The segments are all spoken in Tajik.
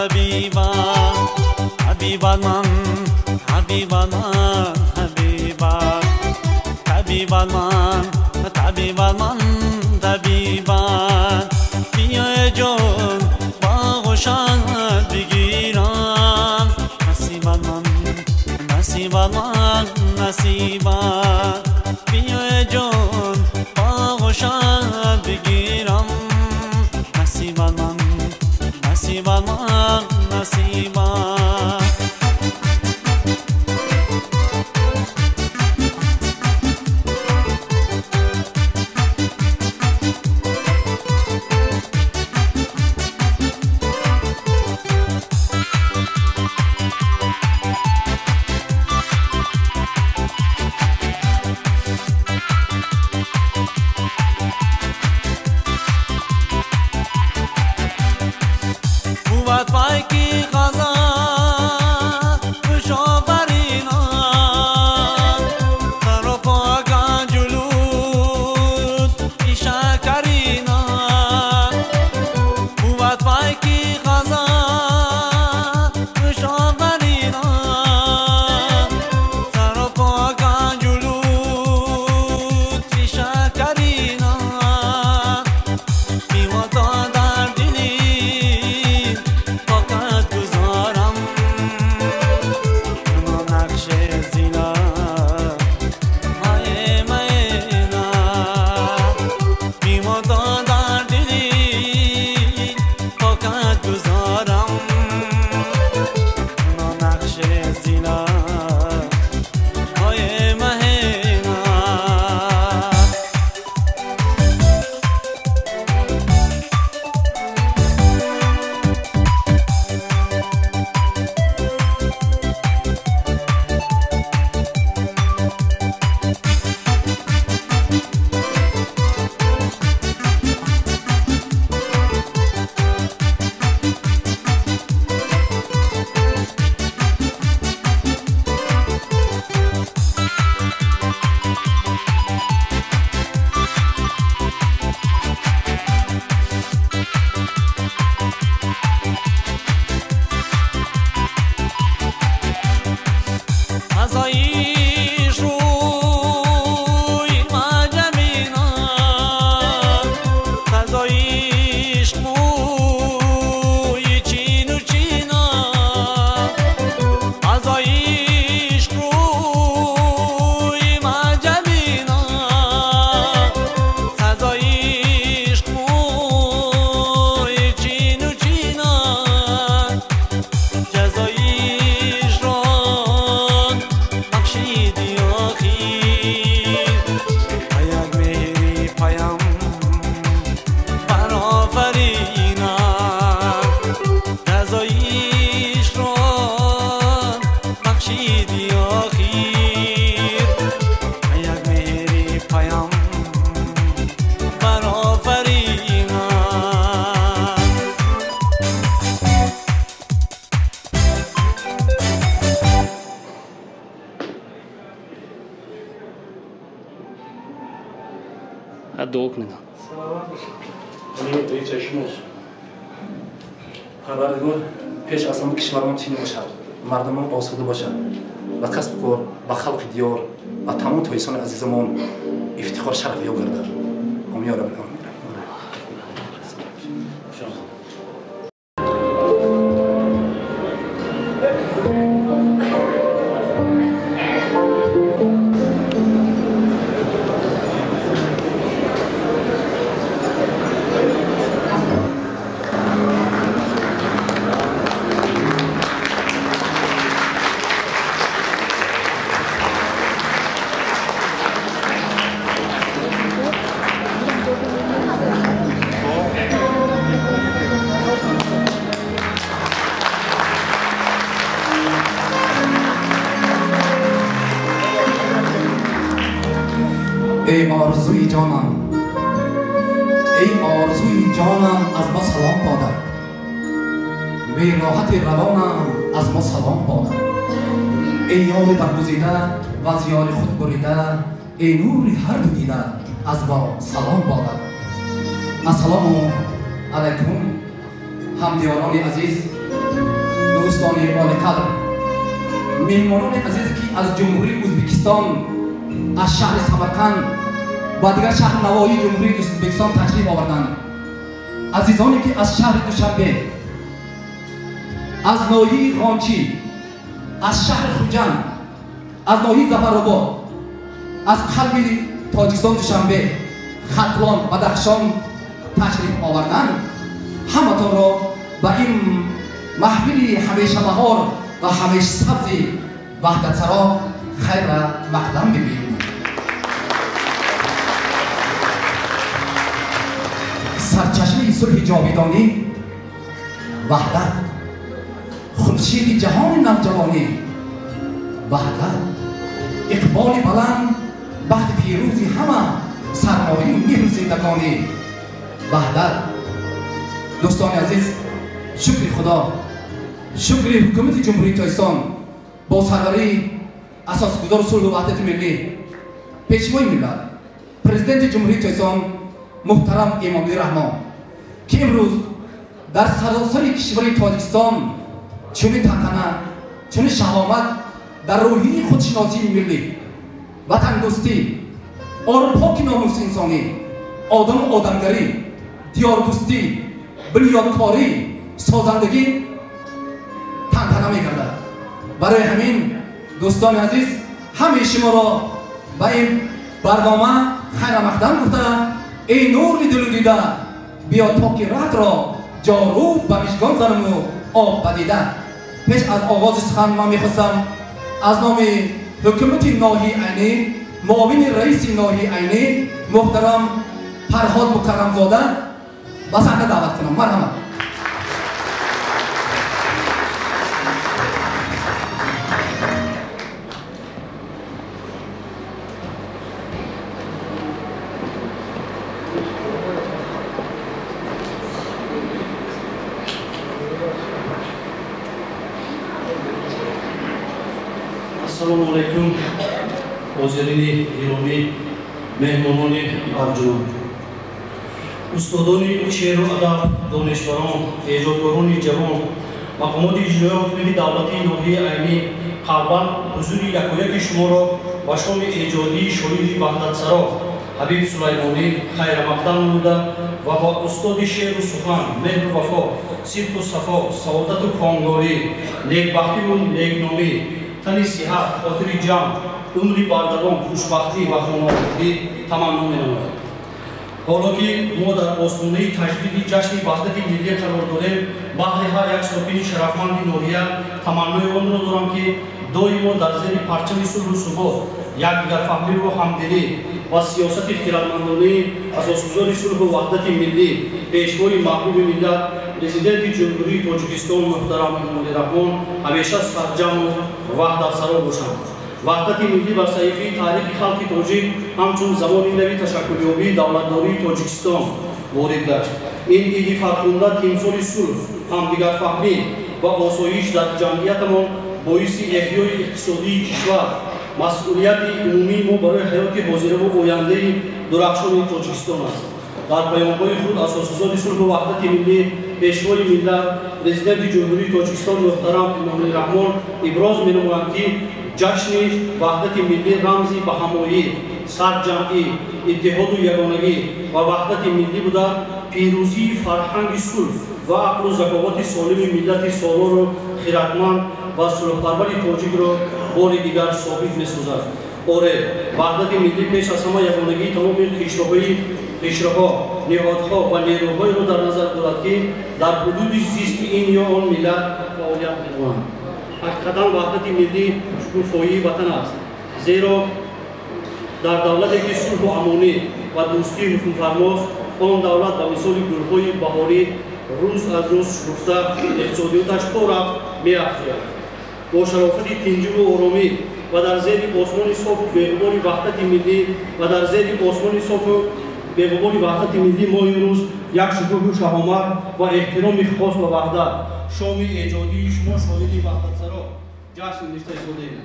табибан табибан ман табибан ман табибан табибан ман табибан ман табибан بیا جان باغوشت بگیرم نصیبم من نصیبم من نصیبم بیا جان باغوشت بگیرم نصیبم من نصیبم من نصیبم ای آرزوی جانم، ای آرزوی جانم از ما سلام بادد، وی راحت روانم از ما سلام بادد. ای یار برگزیده و از یار خود بریده، ای نور هر دو دیده از ما سلام بادد. السلام علیکم همدیاران عزیز. Дӯстони олиқадр, меҳмонони азизе ки аз Ҷумҳурии Ӯзбекистон, аз шаҳри Самарқанд ва дигар шаҳр навоҳии Ҷумҳурии Ӯзбекистон ташриф оварданд, азизоне ки аз шаҳри Душанбе, аз ноҳияи Ғончӣ, аз шаҳри Хуҷанд, аз ноҳияи Зафаробод, аз қалби Тоҷикистон Душанбе, Хатлон, Бадахшон ташриф оварданд, ҳаматонро ба ин маҳфили ҳамешабаҳор ва ҳамешасабзи ваҳдатсаро хайра мақдам мегӯем. Сарчашмаи сулҳи ҷовидонӣ ваҳдат, хуршеди ҷаҳони навҷавонӣ ваҳдат, иқболи баланд, бахти фирӯзи ҳама, сармояи меҳру зиндагонӣ ваҳдат. Дӯстони азиз, шукри Худо, шукри ҳукумати Ҷумҳурии Тоҷикистон бо сарварии асосгузори сулҳу ваҳдати миллӣ, пешвои миллат, президенти Ҷумҳурии Тоҷикистон муҳтарам Эмомалӣ Раҳмон, ки имрӯз дар саросари кишвари Тоҷикистон чунин тантана, чунин шаҳомат дар рӯҳияи худшиносии миллӣ, ватандӯстӣ, ору поки номуси инсонӣ, одаму одамгарӣ, диёрдӯстӣ, бунёдкорӣ, созандагӣ тантана мегардад. Барои ҳамин дӯстони азиз, ҳамаи шуморо ба ин барнома хайрамақдам гуфта, эй нури дилу дида, биё то ки раҳатро ҷоруб ба мижгон занаму об ба дида. Пеш аз оғози сухан ман мехостам аз номи ҳукумати ноҳияи Айнӣ, муовини раиси ноҳияи Айнӣ муҳтарам Фарҳод Мукаррамзода ба саҳна даъват кунам. Марҳамат. Ассалому алайкум, ҳозирини гиромӣ, меҳмонони арҷуманд, устодони шеъру адаб, донишварон, эҷодкорони ҷавон, мақомоти иҷроияи ҳукумати давлатии ноҳияи Айнӣ қалбан ҳузури якояки шуморо ба шоми эҷодии шоири ваҳдатсаро Ҳабиб Сулаймонӣ хайрамақдам намуда ва ба устоди шеъру сухан, меҳру вафо, сидқу сафо, саодату комгорӣ, некбахтиву некномӣ, тани сиҳат, хотири ҷамъ, умри бардавом, хушбахтӣ ва хонаободӣ таманно менамояд. Ҳоло ки мо дар остонаи таҷдиди ҷашни ваҳдати миллӣ қарор дорем, баҳри ҳар як сокини шарафманди ноҳия таманнои онро дорам, ки доимо дар зери парчами сулҳу субот, якдигарфаҳмиву ҳамдилӣ ва сиёсати хирадмандонаи асосгузори сулҳу ваҳдати миллӣ, пешвои маҳбуби миллат, президенти Ҷумҳурии Тоҷикистон муҳтарам Эмомалӣ Раҳмон ҳамеша сарҷаму ваҳдатсаро бошанд. Ваҳдати миллӣ бар саҳифаи таърихи халқи тоҷик ҳамчун замони нави ташаккулёбии давлатдории Тоҷикистон ворид гашт. Ин иди фархунда тимсоли сулҳ, ҳамдигарфаҳмӣ ва осоиш дар ҷамъиятамон, боиси эҳёи иқтисодии кишвар, масъулияти умумии мо барои ҳаёти ҳозираву ояндаи дурахшони Тоҷикистон аст. Дар паёмҳои худ асосгузори сулҳу ваҳдати миллӣ, пешвои миллат, президенти Ҷумҳурии Тоҷикистон муҳтарам Эмомалӣ Раҳмон иброз менамоянд, ки ҷашни ваҳдати миллӣ рамзи баҳамоӣ, сарҷамъӣ, иттиҳоду ягонагӣ ва ваҳдати миллӣ буда, пирӯзии фарҳанги сулҳ ва ақлу заковати солими миллати солору хиратманд ва сулҳпарвари тоҷикро бори дигар собит месозад. Оре, ваҳдати миллӣ пеш аз ҳама ягонагии тамоми қишрҳо, ниҳодҳо ва нерӯҳоеро дар назар дорад, ки дар ҳудуди зисти ин ё он миллат фаъолият менамоянд. Ҳақиқатан ваҳдати миллӣ шукуфоии ватан аст, зеро дар давлате ки сулҳу амонӣ ва дӯстӣ ҳукмфармост, он давлат ба мисоли гулҳои баҳорӣ рӯз аз рӯз шукуфта, иқтисодиёташ то рафт меафзояд. Бо шарофати тинҷиву оромӣ ва дар зери осмони софу беғубори ваҳдати миллӣ ва дар зери осмони софу беғубори ваҳдати миллӣ мо имрӯз як шукӯҳу шаҳомат ва эҳтироми хос ба ваҳдат, шоми эҷодии шумо шоири ваҳдатсаро ҷашн гирифта истодаем.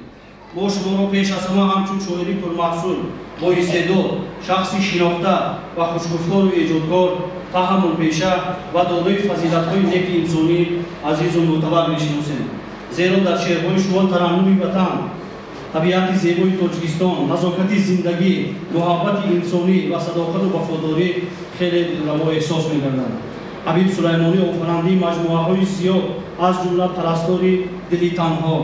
Мо шуморо пеш аз ҳама ҳамчун шоири пурмаҳсул, боистеъдод, шахси шинохта ва хушгуфтору эҷодкор таҳаммулпеша ва дорои фазилатҳои неки инсонӣ азизу мӯътабар мешиносем. Зеро дар шеърҳои шумо тараннуми ватан, табиати зебои Тоҷикистон, назокати зиндагӣ, муҳаббати инсонӣ ва садоқату вафодорӣ хеле дилраво эҳсос мегардад. Ҳабиб Сулаймонӣ офарандаи маҷмӯаҳои зиёд, аз ҷумла Парастори дили танҳо,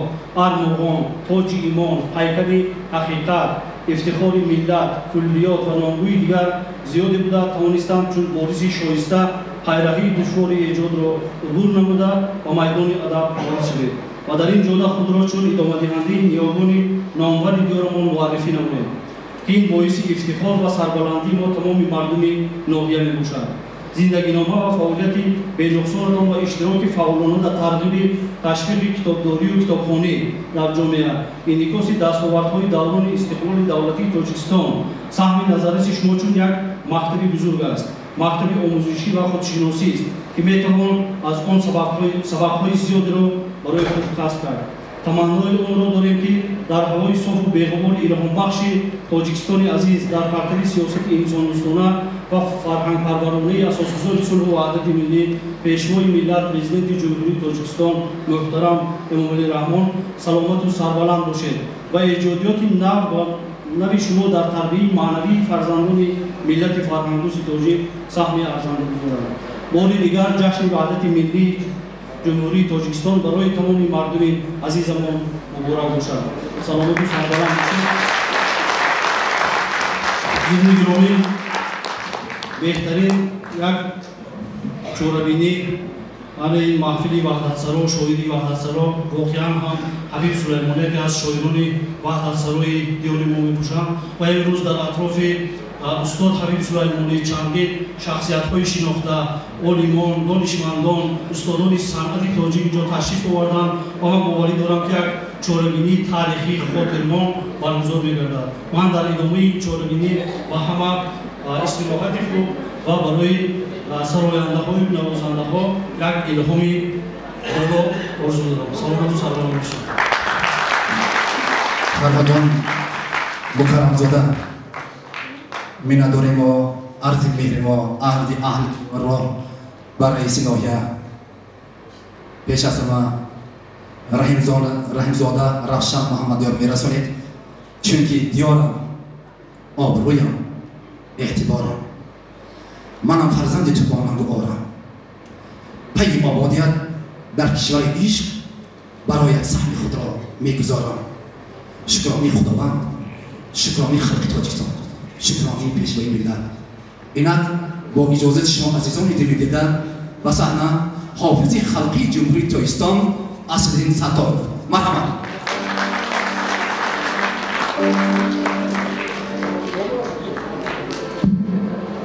Армуғон, Тоҷи имон, Пайкари ҳақиқат, Ифтихори миллат, Куллиёт ва номгӯи дигар зиёде буда, тавонистанд чун вориси шоиста пайраҳии душвори эҷодро убур намуда ба майдони адаб ворид шавед ва дар ин ҷода худро чун идомадиҳандаи ниёгони номвари диёрамон муаррифӣ намоед, ки ин боиси ифтихор ва сарбаландии мо тамоми мардуми ноҳия мебошад. Зиндагинома ва фаъолияти бенуқсонатон ва иштироки фаъолона дар тарғиби ташвиқи китобдорию китобхонӣ дар ҷомеа, инъикоси дастовардҳои даврони истиқлоли давлатии Тоҷикистон, саҳми назарраси шумо чун як мактаби бузург аст, мактаби омӯзишӣ ва худшиносист, ки метавон аз он сабабҳои зиёдеро барои худ касб кард. Таманнои онро дорем, ки дар ҳавои софу беғубори илҳомбахши Тоҷикистони азиз, дар партави сиёсати инсондӯстона ва фарҳангпарваронаи асосгузори сулҳу ваҳдати миллӣ, Пешвои миллат, Президенти Ҷумҳурии Тоҷикистон муҳтарам Эмомалӣ Раҳмон саломату сарбаланд бошед ва эҷодиёти нав ва нави шумо дар тарбияи маънавии фарзандони миллати фарҳангдӯсти тоҷик саҳми арзанда гузорад. Бори дигар ҷашни ваҳдати миллии Ҷумҳурии Тоҷикистон барои тамоми мардуми азизамон муборак бошад. Саломату сарбаланд бошед. Азизони гиромӣ, беҳтарин як чорабинӣ ана ин маҳфили ваҳдатсаро, шоири ваҳдатсаро, воқеан ҳам Ҳабиб Сулаймонӣ яке аз шоирони ваҳдатсарои диёри мо мебошанд ва имрӯз дар атрофи устод Ҳабиб Сулаймонӣ чандин шахсиятҳои шинохта, олимон, донишмандон, устодони санъати тоҷик инҷо ташриф оварданд ва ман боварӣ дорам, ки як чорабинии таърихии хотирмон баргузор мегардад. Ман дар идомаи чорабинӣ ба ҳама истироҳати хуб ва барои сарояндаҳою навозандаҳо як илҳоми худро орзу дорам. Саломату сарбаланд бошед. Фарҳодҷон Букарамзода, миннатдорем мо, арзи меҳри мо, арзи аҳлро ба раиси ноҳия, пеш аз ҳама Раҳимзода Равшан Муҳаммадёр мерасонед, чунки диёрам обрӯям, эътиборам, манам фарзанди ту бонанду орам, пайи ободият дар кишвари ишқ бароят саҳми худро мегузорам. Шукронии Худованд, шукронии халқи Тоҷикистон, шукронии Пешвои миллат. Инак бо иҷозати шумо, азизони дили дида, ба саҳна ҳофизи халқии Ҷумҳурии Тоҷикистон Асриддин Сатторов. Марҳамат.